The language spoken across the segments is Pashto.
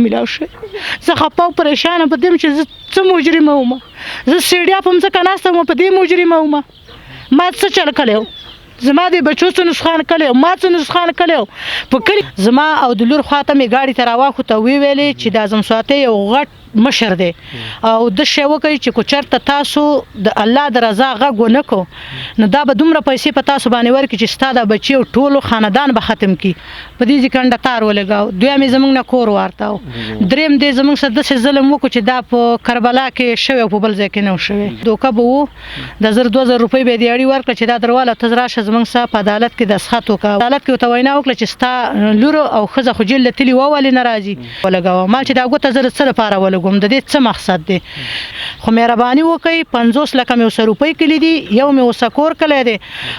ملاو شوی. زه خپه او پریشانه په دې چې زه څه مجرمه وم. زه سیډیا په مځکه ناسته وم، په دې مجرمه وم. ما څه چل کړی و؟ زما د بچو څه نسخان کړی و؟ ما څه نسخان کړی و په کلي؟ زما او د لور خواته مې ګاډي ته راواخوته، ویې ویلې چې د اعظم سواتي یو غټ مشر دی او د شی وکړي چې کو چرته تاسو د الله د رضا غږ ونه کو، نو دا به دومره پیسې په تاسو باندې ورکړي چې ستا د بچي او ټولو خاندان به ختم کړي. په دې ځای کنډه تار ولګاو، دویم یې زمونږ نه کور وارتاو، دریم دې زمونږ سره داسې ظلم وکړو چې دا په کربلا کې شوی او په بل ځای کې نه و شوی. دوکه به وو، د 1000 2000 روپۍ به یې دیاړي ورکړه چې دا درواله، ته راشه زمونږ سره په عدالت کې دستخط وکړه. عدالت کې ورته وینا وکړه چې ستا لور او ښځه خو جیل ته تللي وه، ولې نه راځي؟ ولګوه. ما چې دا ګوته زه د څه لپاره ولګوم؟ د دې څه مقصد دی؟ خو مهرباني وکړئ، 50 لکه مې ورسره روپۍ کلي دي، یو مې ورسره کور کلی دی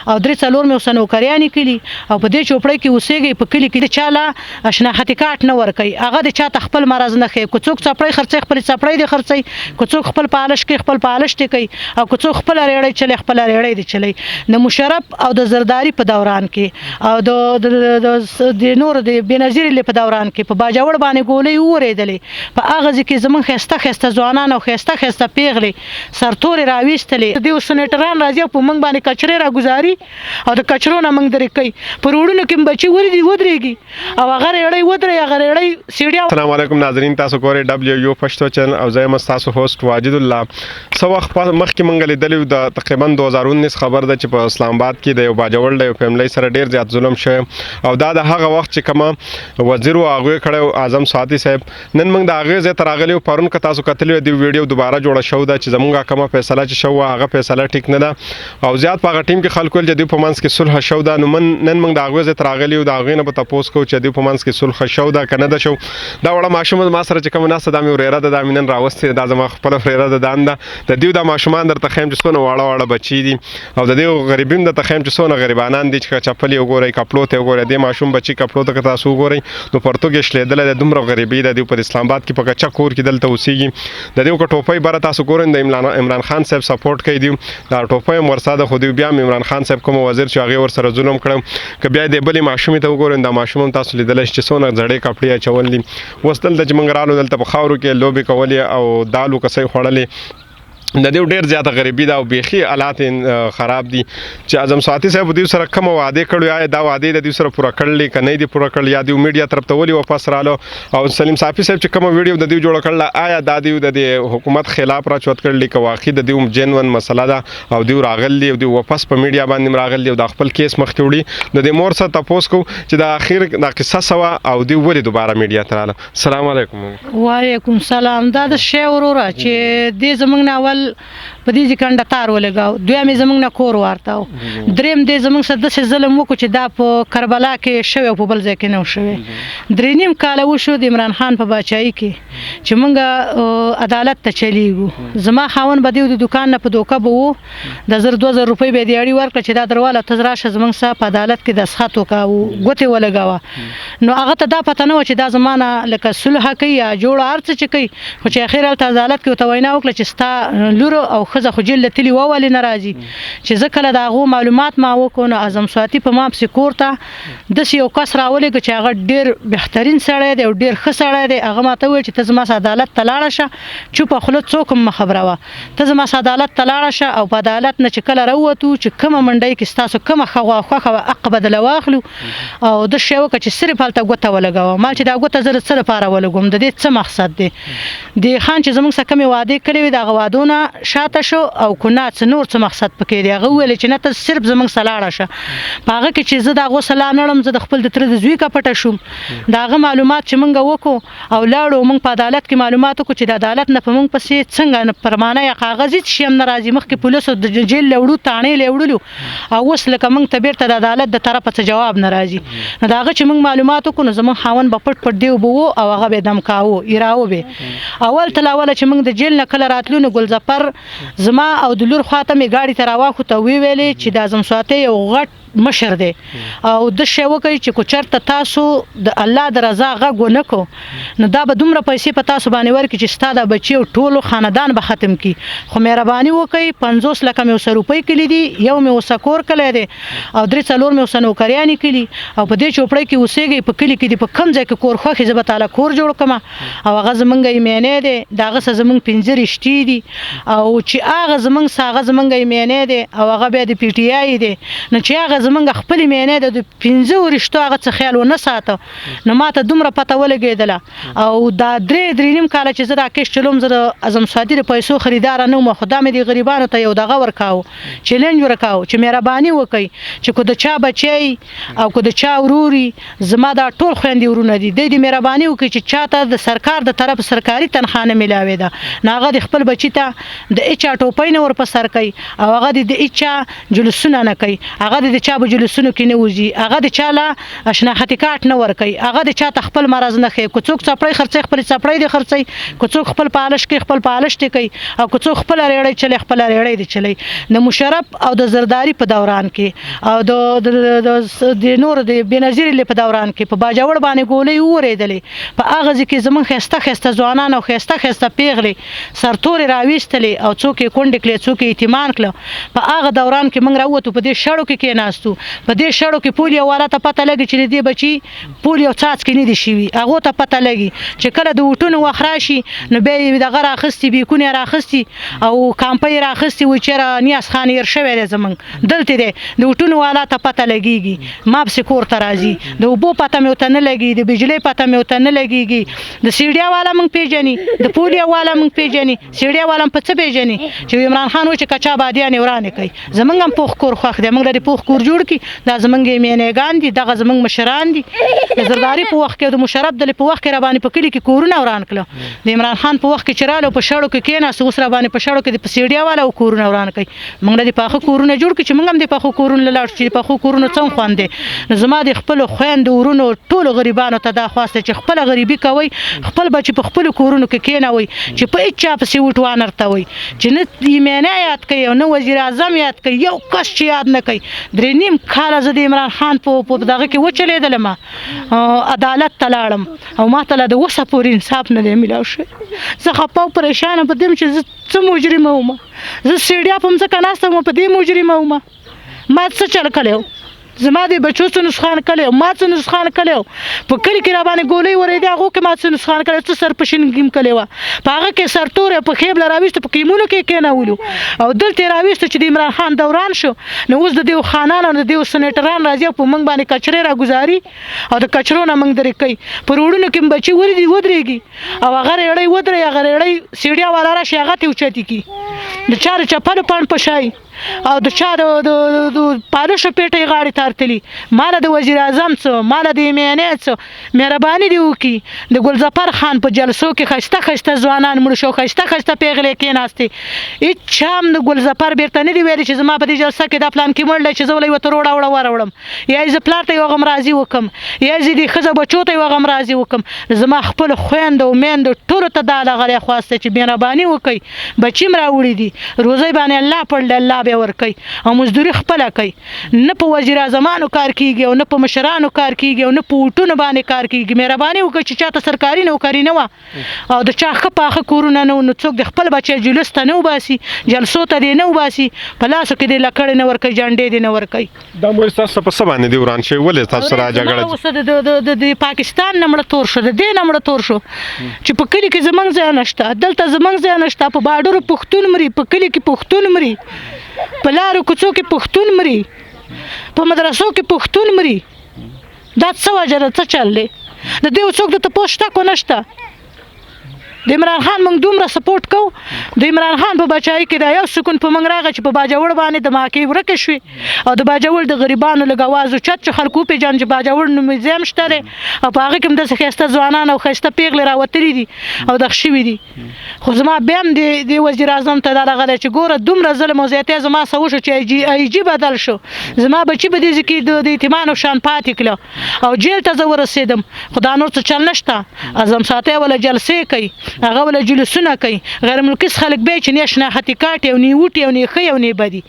او درې څلور مې ورسره نوکریانې کلي او په دې چوپړۍ کې اوسېږي. په کلي کې د چا له شناختي کارت نه ورکوي، هغه د چا ته خپل مرض نه ښیي. که څوک څپړۍ خرڅوي، خپلې څپړۍ دې خرڅوي، که څوک خپل پالش کوي، خپل پالش دې کوي او که څوک خپله ریړۍ چلی، خپله ریړۍ دې چلی. د مشرف او د زرداري په دوران کې او د نور د بېنظیر په دوران کې په باجوړ باندې ګولۍ وورېدلې. په هغه ځای کې زمونږ ښایسته ښایسته ځوانان او ښایسته ښایسته پیغلې سرتورې راویستلې. دې سنیټران راځي او په موږ باندې کچرې راګوزاري او د کچرو نه موږ درې کوي. په روډونو کې بچي وردي ودرېږي او هغه ریړۍ ودرې، هغه ریړۍ سیډیا. السلام علیکم ناظرین، تاسو ګورئ ډبلیو یو پښتو چینل او زه یم تاسو host واجد الله. څه وخت مخکې مونږ لیدلی، د تقریبا 2019 خبر ده چې په اسلام آباد کې د یو باجوړ د یو فیملی سره ډیر زیات ظلم شوی او دا د هغه وخت چې کومه وزیر و هغوی کړی و، اعظم سواتی صاحب. نن موږ د هغې ځای ته راغلي یو. پرون که تاسو کتلی وي، د ویډیو دوباره جوړه شو ده چې زمونږ کومه فیصله چې شوه، هغه فیصله ټیک نه ده او زیات په هغه ټیم کې خلکو ویل چې دوی په منځ کې صلح شو ده. نو من نن موږ د هغوی ځای ته راغلي یو، د هغوی نه به تپوس کوو چې دوی په منځ کې صلح شو ده که نه ده شو. دا وړه ماشوم ما سره چې کومه ناسته، دا مې ورېره ده، دا مې نن راوستې ده، دا زما خپله ورېره ده. دان ده د دیو دا ماشومان درته ښیم چې څونه واړه واړه بچي دي او د دیو غریبي هم درته ښیم چې څونه غریبانان دي چې چپلې وګورئ، کپړو ته وګورئ. دې ماشوم بچي کپړو ته که تاسو وګورئ نو پرتوګ یې شلېدلی دی، دومره غریبي ده. دیو په اسلام آباد کې په کچه کور کې دلته اوسېږي. د دیو که ټوپۍ بره تاسو ګورئ، د عمران خان صاحب سپورټ کوي. دیو دا ټوپۍ هم ورسره ده، خو دیو بیا هم عمران خان صاحب کوم وزیر چې هغې ورسره ظلم کړی. که بیا دې بلې ماشومې ته وګورئ، دا ماشوم هم تاسو لیدلی شئ چې څونه زړې کپړې اچول دي. اوس دلته چې موږ رالو، دلته په خاورو کې لوبې کولې او دالو کسۍ خوړلې. د دیو ډیر زیاته غریبي ده او بیخي حالات یې خراب دي چې اعظم سواتی صاحب دیو سره کومه وعده کړې، آیا دا وعده د دیو سره پوره کړلې که نه دي پوره کړل، یا دیو میډیا طرف ته ولې واپس رالو او سلیم صافي صاحب چې کومه ویډیو د دیو جوړه کړله، آیا دا دیو د دې حکومت خلاف را چوت کړلې که واقعي د دیو genuine مسله ده او دیو راغلي او دیو واپس په میډیا باندې راغلي او د خپل کیس مخکې وړي؟ د دې مور سره تپوس کو چې د اخر دا قصه سوا او دیو ولې دوباره میډیا ته رااله. السلام علیکم. وعلیکم سلام. دا د شی وروره چې دې زمونږ نه اول په دې ځای کنډه تار ولګاو، دویم یې زمونږ نه کور وارتاو، دریم دې زمونږ سره داسې ظلم وکړو چې دا په کربلا کې شوی او په بل ځای کې نه و شوی. 3.5 کاله وشو د عمران خان په باچایي کې چې مونږ عدالت ته چلیږو. زما خاوند به دیو د دوکان نه په دوکه به وو، د 1000 2000 روپۍ به دیاړي ورکړه چې دا درواله، ته راشه زمونږ سره په عدالت کې دستخط وکړه او ګوتې ولګوه. نو هغه ته دا پته نه وه چې دا زما نه لکه صلح کوي یا جوړه هر څه چې کوي، خو چې اخر هلته عدالت کې ورته وینا وکړه چې ستا لور او ښځه خو جیل له تللي وه، ولې نه راځي؟ چې زه کله د هغو معلومات ما وکړو، نو اعظم سواتی په ما پسې کور ته داسې یو کس راولېږه چې هغه ډېر بهترین سړی دی او ډېر ښه سړی دی. هغه ما ته وویل چې ته زما سره عدالت ته لاړه شه، چوپه خوله، څوک هم مه خبروه، ته زما سره عدالت ته لاړه شه او په عدالت نه چې کله راووتو، چې کومه منډۍ کې ستاسو کومه ښه غوا خوښه وه، حق به دله واخلو او د شی وکړه چې صرف هلته ګوته ولګوه. ما چې دا ګوته زه د څه لپاره ولګوم؟ د دې څه مقصد دی؟ دی خان چې زموږ سره کومې وعدې کړې وې، د هغه وعدو نه شاته شو او که نه، څه نور څه مقصد پکې دی؟ هغه وویل چې نه، ته صرف زموږ سره لاړه شه. په هغه کې چې زه د هغو سره نه ړم، زه د خپل د تره د زوی کپټه شوم. د هغه معلومات چې موږ وکړو او لاړو، موږ په عدالت کې معلومات وکړو چې د عدالت نه په موږ پسې څنګه پرمانه یا کاغذ هیڅ شی هم نه راځي. مخکې پولیسو د جیل له وړو، تاڼې له وړلو او اوس لکه موږ ته بیرته د عدالت د طرفه څه جواب نه راځي. نو د هغه چې موږ معلومات وکړو، نو زموږ خاوند به پټ پټ دیو به وو او هغه به دم کاوه ایراوه به. اول تل اوله چې موږ د جیل نه کله راتلو، نو ګلظفر زما او د لور خواته مې ګاډي ته راواخوته، ویې ویلې چې د اعظم سواتی یو غټ مشر دی او د شی وکړي چې کو چرته تاسو د الله د رضا غږ ونه کو، نو دا به دومره پیسې په تاسو باندې ورکړي چې ستا د بچي او ټولو خاندان به ختم کی. خو مهرباني وکړئ، 50 لکه مې ورسره روپۍ کلي دي، یو مې ورسره کور کلی دی او درې څلور مې ورسره نوکریانې کلي او په دې چوپړۍ کې اوسېږئ. په کلي کې دي په کوم ځای کې کور خوښ، زه به تاله کور جوړ کړم. او هغه زمونږ ایمانې دی، د هغه سره زمونږ 5 رشتې دي او چې هغه زمونږ سره هغه زمونږ ایمانې دی او هغه بیا د پي ټي آی دی. نو چې هغه زمونږ خپلې میینې ده د 5 رشتو هغه څه خیال ونه ساته، نو ماته دومره پته ولګېدله. او دا درې نیم کاله چې زه دا کش چلوم، زه د اعظم سعدي د پیسو خریداره نه وم، خو دا مې د غریبانو ته یو دغه ورکاوه، چیلنج ورکاوه چې مهرباني وکړئ چې که د چا بچی او که د چا ورور زما دا ټول خویندې ورونه دي، دی دې مهرباني وکړي چې چا ته د سرکار د طرف سرکاري تنخوا نه میلاوېده، نو هغه د خپل بچي ته د هېچا ټوپۍ نه ور په سر کوي او هغه دې د هېچا جلوسونه نه کوي، هغه دې د چا په جلوسونو کې نه وځي، هغه د چا له شناختي کارت نه ورکوي، هغه د چا ته خپل مرض نه ښیي. که څوک څپړۍ خرڅوي خپلې څپړۍ دې خرڅوي، که څوک خپل پالش کوي خپل پالش دې کوي او که څوک خپله ریړۍ چلوي خپله ریړۍ دې چلوي. د مشرف او د زرداري په دوران کې او د نور د بېنظیر په دوران کې په باجوړ باندې ګولۍ وورېدلې، په هغه ځای کې زمونږ ښایسته ښایسته ځوانان او ښایسته ښایسته پېغلې سرتورې راویستلې او څوک یې کونډې کړې، څوک یې یتیمان کړه. په هغه دوران کې موږ راووتو، په دې شړو کې کېناستو، په دې شړو کې پولیو والا ته پته لګي چې د دې بچي پولیو څاڅکي نه دي شوي، هغو ته پته لګي چې کله د وټونو وخت راشي نو بیا یې دغه راخیستي، بیکونه یې راخیستي او کامپۍ یې راخیستي، وایي چېرې نیاز خان هېر شوی دی زموږ دلته دی. د وټونو والا ته پته لګېږي، ما پسې کور ته راځي، د اوبو پته مې ورته نه لګي، د بجلۍ پته مې ورته نه لګېږي. د سیډیا والا موږ پېژني، د پولیو والا موږ پېژني، سیډیا والا په څه پېژني چې عمران خان وایي چې کچا بادیانې ورانې کوي. زمونږ هم پوخ کور خوښ دی، موږ له دې پوخ کور جوړ کړي، دا زمونږ مینېګان دي، دغه زمونږ مشران دي. د زرداري په وخت کې د مشرف د په وخت کې را باندې په کلي کې کورونه وران کړل، د عمران خان په وخت کې چې راغله په شړو کې کېناست، اوس را باندې په شړو کې د سیډیا والا کورونه وران کوي. موږ له دې پاخه کورونه جوړ کړي چې موږ هم د پاخو کورونو له لاړ شو چې د پاخو کورونو څنګه خوند دی. نو زما د خپلو خویندو ورونو ټولو غریبانو ته دا خواست دی چې خپله غریبي کوئ، خپل بچي په خپلو کورونو کې کېنوئ، چې په هېچا پسې وټ وانرتوئ، چې نه ایمانه یاد کوي او نه وزیر اعظم یاد کوي، یو کس چې یاد نه کوي. 3.5 کاله زه د عمران خان په دغه کې وچلېدلم، عدالت ته لاړم او ما ته لا د اوسه پورې انصاف نه دی میلاو شوی. زه خفه او پریشانه په دې چې زه څه مجرمه وم، زه سیډیا په مځکه ناسته وم، په دې مجرمه وم، ما څه چل کړی و، زما د بچو څه نسخان کړی و، ما څه نسخان کړی و، په کلي کې را باندې ګولۍ ورېدې، هغو کې ما څه نسخان کړی، څه سر په شین ګیم کړی وه، په هغه کې سرتوری په خېبله راویستو، په کیمونو کې کېنولو او دلته یې راویستو چې د عمران خان دوران شو. نو اوس د دیو خانان او د دیو سنیټران راځي او په موږ باندې کچرې راګوزاري او د کچرو نه موږ درې کوي. په روډونو کې بچي ودرېږي او هغه ریړۍ ودرېږي، هغه ریړۍ سیډیا والا راشي هغه ترې اوچتې کړي، د چا د چپلو پاڼ په شای او د چا د پالشو پیټۍ غاړې ته ارتلي. ماله د وزیر اعظم څه، ماله د ایم این ای څه، مهرباني دې وکړي. د ګلظفر خان په جلسو کې ښایسته ښایسته ځوانان مړه شو، ښایسته ښایسته پېغلې کېناستې، هېچا هم د ګلظفر بېرته نه دي ویلي چې زما په دې جلسه کې دا پلان کې مړ دی چې زه له یوه تروړه وړه وروړم، یا یې زه پلار ته یوه غمرازي وکړم، یا زه دې ښځه بچو ته یوه غمرازي وکړم. زما خپلو خویندو او میندو ټولو ته دا دغه خواست دی چې مهرباني وکړئ، بچي م راوړي دي، روزۍ باندې الله پړلی، الله به ورکوي او مزدوري خپله کوي. نه په وزیر اعظمانو کار کیږي او نه په مشرانو کار کیږي او نه په وټونو باندې کار کیږي. مهرباني وکړئ چې چاته سرکاري نوکري نه وه او د چا ښه پاخه کورونه نه وو، نو څوک د خپل بچی جلوس ته نه وباسي، جلسو ته دې نه وباسي، په لاسو کې دې لکړې نه ورکوي، جنډې دې نه ورکوي. دا مور تاسو په څه باندې دي وران شوی؟ ولې تاسو سره جګړه؟ اوس د پاکستان نه مړه تور شو، د دې نه مړه تور شو چې په کلي کې زمونږ ځای نشته، دلته زمونږ ځای نشته، په باډرو پښتون مري، په کلي کې پښتون مري، په لارو کوڅو کې پښتون مري، په مدرسو کې پښتون مري. دا څه وجه ده؟ څه چل دی؟ د دې څوک د تپوس شته که نشته؟ د عمران خان موږ دومره سپورټ کوو، د عمران خان په بچای کې دا یو سکون په موږ راغی چې په باجوړ باندې د ماکې ورکې شوې او د باجوړ د غریبانو لږ اواز اوچت چې خلکو وپېژني چې باجوړ نومې ځای هم شته دی او په هغه کې هم داسې ښایسته ځوانان او ښایسته پېغلې راوتلي دي او دغه شوي دي. خو زما بیا هم دې وزیر اعظم ته دا راغلی چې ګوره دومره ظلم او زیاتی زما سره وشو چې آی جي بدل شو، زما بچي په دې ځای کې د یتیمانو شان پاتې کړه او جیل ته زه ورسېدم. خو دا نور څه چل نشته، اعظم ساتی وله جلسې کوي، هغه وله جلوسونه کوي، غیر ملکي خلک به چې نه شناختي کارت او نه وټي او نه ښه او نه بدي.